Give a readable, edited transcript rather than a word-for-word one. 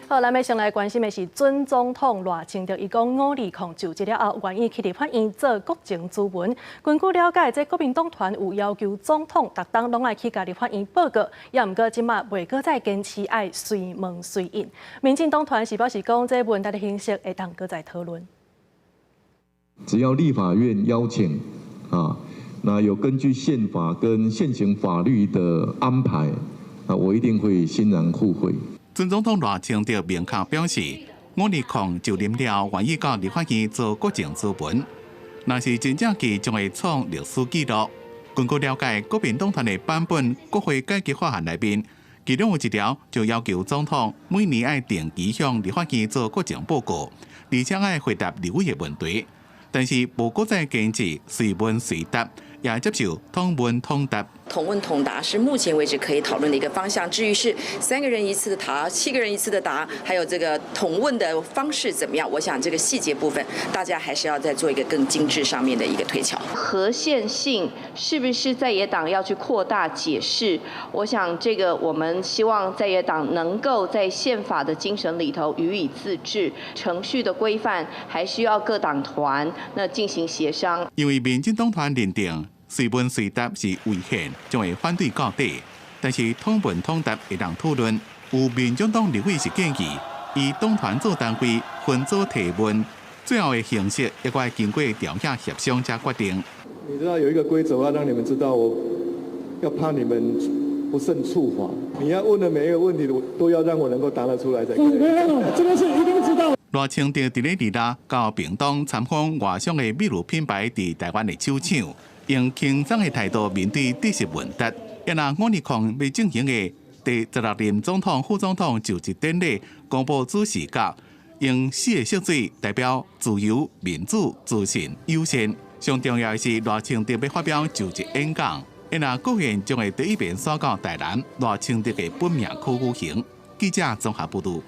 好，咱欲先來關心的是準總統賴清德，伊講520就職了後，願意去立法院做國情諮文。根據了解，這國民黨團有要求總統逐冬攏愛去共立法院報告，也毋過這馬袂閣再堅持愛隨問隨應。民進黨團是表示講，這問答的形式會當閣再討論。只要立法院邀請啊，那有根據憲法跟現行法律的安排，啊，我一定會欣然赴會。準總統賴清德明確表示，520就任了，願意到立法院做國情諮文。若是真正去，將會創歷史紀錄。根據了解，國民黨團的版本《國會改革法案》內面，其中有一條就要求總統每年愛定期向立法院做國情報告，而且愛回答立委的問題。但是無閣再堅持隨問隨答，也接受統問統答。統問統答是目前為止可以討論的一個方向。至於是三個人一次的答、七個人一次的答，還有這個統問的方式怎麼樣？我想這個細節部分，大家還是要再做一個更精緻上面的一個推敲。合憲性是不是在野黨要去擴大解釋？我想這個我們希望在野黨能夠在憲法的精神裡頭予以自治，程序的規範還需要各黨團那進行協商。因為民進黨團認定隨問隨答是違憲，將會反對到底。但是統問統答會當討論，有民眾黨立委是建議以黨團做單位分組提問，最後的形式猶閣愛經過朝野協商才決定。你知道有一個規則，我要讓你們知道，我要怕你們不慎觸法。你要問的每一個問題，都要讓我能夠答得出來才可以。這個是一定知道。賴清德佇咧二六到屏東參訪外商的秘魯品牌佇台灣的首廠，用輕鬆的態度面對知識問答。也若520欲進行的第16任總統、副總統就職典禮公布主視覺，用四個色水代表自由、民主、自信、友善。上重要的是賴清德欲發表就職演講，也若國宴將會第一遍選到台南賴清德的本命區舉行。記者綜合報導。